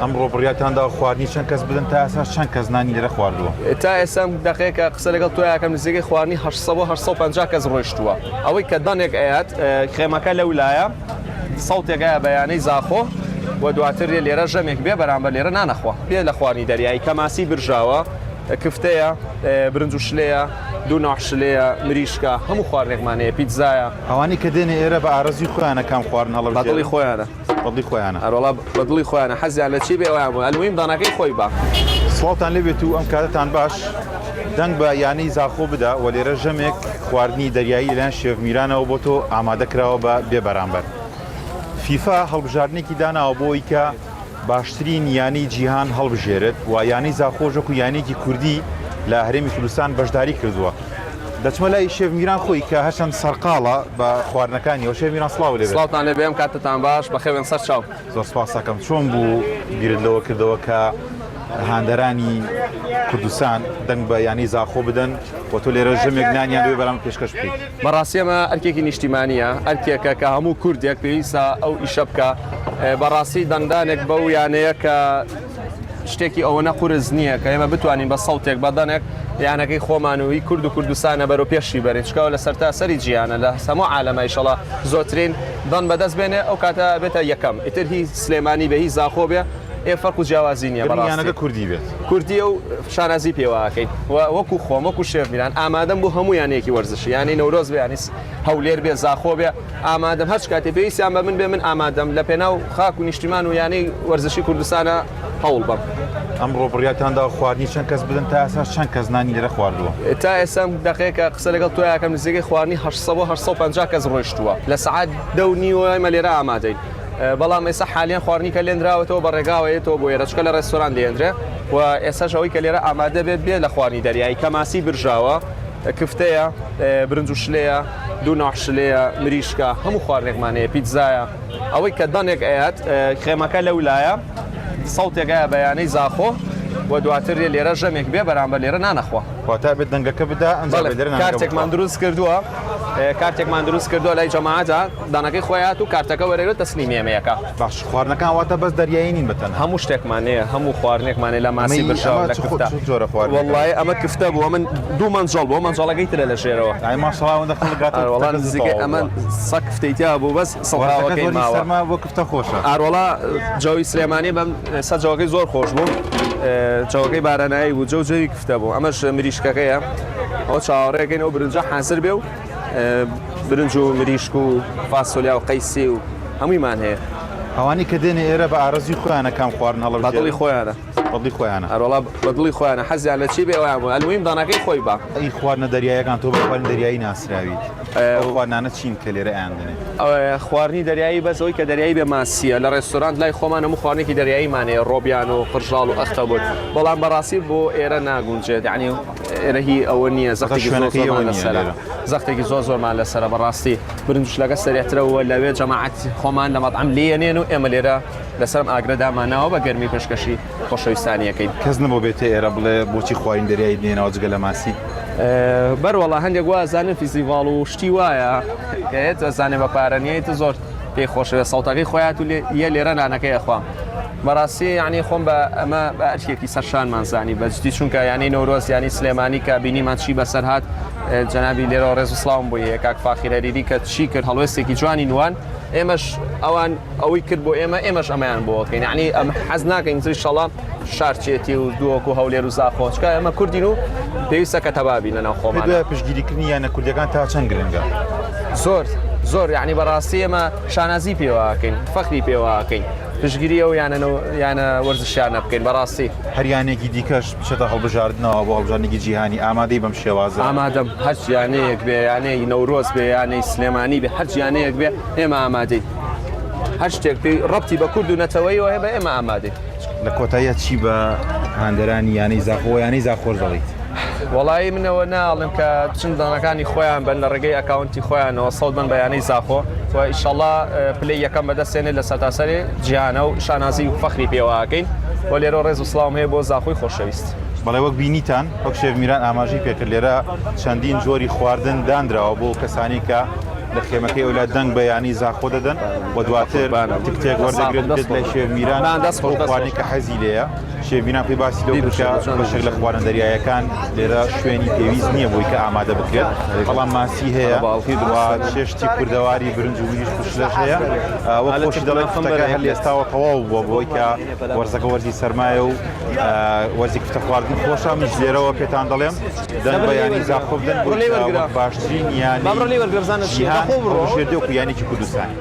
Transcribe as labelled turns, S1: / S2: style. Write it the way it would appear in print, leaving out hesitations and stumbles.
S1: ئەمڕۆ بڕیارتان داوە خواردنی چەند کەس بدەن تا ئێستا چەند کەس نانی لێرە خواردووە؟
S2: تا ئێستا ئەم دەقەیە کە قسە لەگەڵ تۆ ئەکەم نزیکەی خواردنی 800 بۆ 850 کەس ڕۆیشتووە ئەوەی کە دەنێک ئەیات خێمەکە لەو لایە سەوتێک ئەیا بە یانەی زاخۆ و دواتر لێرە ژەمێک بێ بەرامبەر لێرە نانەخوا بێ لە خواردنی دەریایی کە ماسی برژاوە کفتەیە برنج و شلەیە دوو نەوع شلەیە مریشکە هەموو خواردنێکمان هەیە پیتزایە.
S1: ئەوانەی کە دێنە ئێرە بە ئارەزووی خۆیانە کام خواردن
S2: هەڵەبژێرن؟ بە دڵی خۆیانە.
S1: بەدڵی خۆیانە.
S2: ئەروەڵا بەدڵی خۆیانە حەزیان لە چی بێ ئەویان بۆ ئەلموهیم دانەکەی خۆی با.
S1: سڵاوتان لێبێت و ئەم کاتەتان باش، دەنگ بە یانەی زاخۆ بدە و لێرە ژەمێک خواردنی دەریایی لەلایەن شێف میرانەوە بۆ تۆ ئامادە کراوە بە بێ بەرامبەر. فیفا هەڵبژاردنێکی داناوە بۆ ئەوەی کە باشترین یانەی جیهان هەڵبژێرێت و یانەی زاخۆش وەکو یانەیەکی کوردی لە هەرێمی کوردستان بەشداری کردووە. دەچمە لای شێف میران خۆی کە هەرچەند سەرقاڵە بە خواردنەکانیەوە. شێف میران سڵاو لێ بێت.
S2: سڵاوتان لێ بێ ئەم کاتەتان باش بەخێربێن سەر چاو.
S1: زۆر سپاس ئەکەم. چۆن بوو بیرت لەوە کردەوە کە هاندەرانی کوردستان دەنگ بە یانەی زاخۆ بدەن و تۆ لێرە ژەمێک نانیان لەوێ بەرامبەر پێشکەش بکەیت؟
S2: بەڕاستی ئەمە ئەرکێکی نیشتیمانییە، ئەرکێکە کە هەموو کوردێک پێویستە ئەو ئیشە بکا. بەڕاستی دەنگدانێک بەو یانەیە کە شتێکی ئەوەنە قورس نییە کە ئێمە بتوانین بە سەوتێک بە دەنێک یانەکەی خۆمان و هی کورد و کوردستانە بەرەو پێشی بەرین چکەوە لە سەرتاسەری جیهانە لە هەموو عالەمە ئیشەڵا زۆرترین دەنگ بەدەست بێنێ ئەو کاتە بێتە یەکەم ئیتر هی سلێمانی بێ هی زاخۆ بێ ئێ فەرق و جیاوازی نییە
S1: گرنگ
S2: بەڕاستی
S1: یانەکە کوردی بێت.
S2: کوردیە و شانازی پێوە ئەکەین و وەکو خۆم وەکو شێف میران ئامادەم بۆ هەموو یانەیەکی وەرزشی یانەی نەورۆز بێ یانەی هەولێر بێ زاخۆ بێ ئامادەم هەرچ کاتێ پێویستیان بە من بێ من ئامادەم لە پێناو خاک و نیشتیمان و یانەی وەرزشی کوردستانە هەوڵ بەم.
S1: ئەمڕۆ بڕیارتان داوە خواردنی چەند کەس بدەن تا ئێستا چەند کەس نانی لێرە خواردووە؟
S2: تا ئێستا ئەم دەقەیە کە قسە لەگەڵ تۆ ئەکەم نزیکەی خواردنی 800 بۆ 850 کەس ڕۆیشتووە لە سەعات دە و نیوە ئێمە لێرە ئامادەین بەڵام ئێستا حالیان خواردنی کە لێنراوەتەوە بە ڕێگاوە یەتەوە بۆ ئێرە چونکە لە ڕێستۆران دێنرێ و ئێستاش ئەوەی کە لێرە ئامادە بێت بێ لە خواردنی دەریایی کە ماسی برژاوە کفتەیە برنج و شلەیە دوو نەوع شلەیە مریشکە هەموو خواردنێکمان هەیە پیتزایە ئەوەی کە دەنێک ئەیات خێمەکە لەو لایە سەوتێک ئەیا بە یانەی زاخۆ و دواتر لێرە ژەمێک بێ بەرامبەر لێرە نانەخوا.
S1: واتا ئەبێت دەنگەکە بدا ئەنجا
S2: بەڵێ
S1: بێ لێرە نانەکە بخوا.
S2: کارتێکمان دروست کردووە کارتێکمان دروست کردووە لای جەماعەتە دانەکەی خۆی هات و کارتەکە وەرەگرێت تەسلیمی ئێمە یەکا.
S1: باش خواردنەکان واتە بەس دەریایی نین بە تەنها.
S2: هەموو شتێکمان هەیە هەموو خواردنێکمان هەیە لە ماسی
S1: ئەمەی
S2: برژاو
S1: ئەمە
S2: لە
S1: چ خۆ
S2: کفتە.
S1: چ جۆرە خواردنێکە؟
S2: وەڵایی ئەمە کفتە بوو ئەمن دوو مەنجەڵ بوو ئەو مەنجەڵەکەی ترە لە ژێرەوە.
S1: ئای ماشەڵا ئەوەندە خەڵک هاتووە
S2: ئەرەوەڵا
S1: کفتەکە زوو
S2: نزیکەی
S1: تەواو
S2: ئەمە
S1: بووە.
S2: سە کفتەی تیا بوو بەس
S1: وەرزەکە
S2: سڵاوەکەی
S1: زۆری
S2: ماوە.
S1: سەرما بۆ کفتە خۆشە.
S2: ئاروەڵا جەوی سلێمانی بەم سە جەوەکەی زۆر خۆش بوو جەوەکەی بارانایی بوو جەو جەوی کفتە بوو ئەمەش مریشکەکەیە ئەو چاوەڕێکەین ئەو برنجە حازر بێ و برنج و مریشک و فاسۆلیا و قەیسی و هەموویمان هەیە.
S1: ئەوانەی کە دێنە ئێرە بە ئارەزووی خۆیانە کام خواردن
S2: بە دڵی
S1: هەڵەبژێرن؟
S2: خۆیانە.
S1: بە دڵی خۆیانە.
S2: ئەروەڵا بە دڵی خۆیانە حەزیان لە چی بێ ئەویان بۆ ئەلموهیم دانەکەی خۆی با.
S1: ئەی خواردنە دەریاییەکان تۆ بە خواردنی دەریایی ناسراویت ئەو خواردنانە چین کە لێرە ئەیاندەنێ؟
S2: خواردنی دەریایی بەس ئەوەی کە دەریایی بێ ماسییە لە ڕێستۆرانت لای خۆمان هەموو خواردنێکی دەریاییمان هەیە ڕۆبیان و قرژاڵ و ئەختەبوت بەڵام بەڕاستی بۆ ئێرە ناگونجێت یعنی ئێرە هی ئەوە نییە زەختێکی زۆر زۆرمان لەسەرە زەختێکی زۆر زۆرمان لەسەرە بەڕاستی برنجشلەکە سەرێترەوە لەوێ جەماعەت خۆمان لە مەطعم لێنێن و ئێمە لێرە لەسەرم ئاگرە داماناوە بە گەرمی پێشکەشی خۆشەویستانیەکەین.
S1: کەس نەبوو بێتە ئێرە بڵێ بۆچی خواردن دەریایی دێنەوە جگە لە ماسی؟
S2: بەروەڵا هەندێک وا ئەزانن فیستیڤاڵ و شتی وایە کە یەت ئەزانێ بە پارە نییە ئیتر زۆر پێی خۆشە سەوتەکەی خۆیات و یە لێرە نانەکەی ئەخوا بەڕاستی یعنی خۆم بە ئەمە بە ئەرکێکی سەرشانمان زانی بە جدی چونکە یانەی نەورۆز یانی سلێمانی کە بینیمان چی بەسەر هات جەنابی لێرەوە ڕێز و سڵاوم بۆ یە کاک فاخیر هەریری کە چی کرد هەڵوێستێکی جوانی نوان ئێمەش ئەوان ئەوەی کرد بۆ ئێمە ئێمەش ئەمەیان بۆ ئەکەین یعنی ئەم حەز ناکەین تر ئیشەڵا شارچێتی و دهۆک و هەولێر و زاخۆ چونکە ئێمە کوردین و پێویستە کە تەبا بین لەناو خۆمان
S1: پێت وایە پشتگیریکردنی یانە کوردیەکان تا چەند گرنگە؟
S2: زۆر زۆر یعنی بەڕاستی ئێمە شانازی پێوە ئەکەین فەخری پێوە ئەکەین پشتگیری ئەو یانە یانە وەرزشیانە بکەین بەڕاستی.
S1: هەر یانەیەکی دیکەش بچێتە هەڵبژاردنەوە بۆ هەڵبژاردنێکی جیهانی ئامادەی بەم شێوازە؟
S2: ئامادەم هەرچ یانەیەک بێ یانەی نەورۆز بێ یانەی سلێمانی بێ هەرچ یانەیەک بێ ئێمە ئامادەین هەر شتێک پێی ڕەبتی بە کورد و نەتەوەیەوە هەیە بە ئێمە ئامادەین.
S1: لە کۆتاییا چی بە هاندەرانی یانەی زاخۆ و یانەی زاخۆش دەڵێیت؟
S2: وەڵایی من ئەوە ناڵێم کە بچن دانەکانی خۆیان بن لە ڕێگەی ئەکاونتی خۆیانەوە سەوت بن بە یانەی زاخۆ و ئیشەڵا پلەی یەکەم بەدەستێنێت لە سەرتاسەری جیهانە و شانازی و فەخری پێوە ئەکەین و لێرەوە ڕێز و سڵاوم هەیە بۆ زاخۆی خۆشەویست.
S1: بەڵێ وەک بینیتان وەک شێف میران ئاماژەی پێکرد لێرە چەندین جۆری خواردن دانراوە بۆ کەسانی کە. لە خێمەکەی ئەولا دەنگ بە یانەی زاخۆ دەدەن و دواتر تکتێک وەردەگرێت دێت لای شێف میران ئەو خواردنەی کە حەزی لێیە. شێف میران پێی باسی لەو کرد کە بەشێک لە خواردنە دەریایەکان لێرە شوێنی پێویست نییە بۆی کە ئامادە بکرێت، بەڵام ماسی هەیە و چێشتی کوردەواری برنج و مریشک و شلەش هەیە. وەک خۆشی دەڵێت کوفتەکە هەر لە ئێستاوە تەواو بووە بۆی کە وەرزەکە وەرزی سەرمایە و وەرزی کوفتە خواردن خۆشە. منیش لێرەوە پێتان دەڵێم دەنگ بە یانەی زاخۆ بدەن بۆی کە وەک باشترین یانەی جیهان هەڵبژێردرێ وەکو یانەیەکی کوردستانی.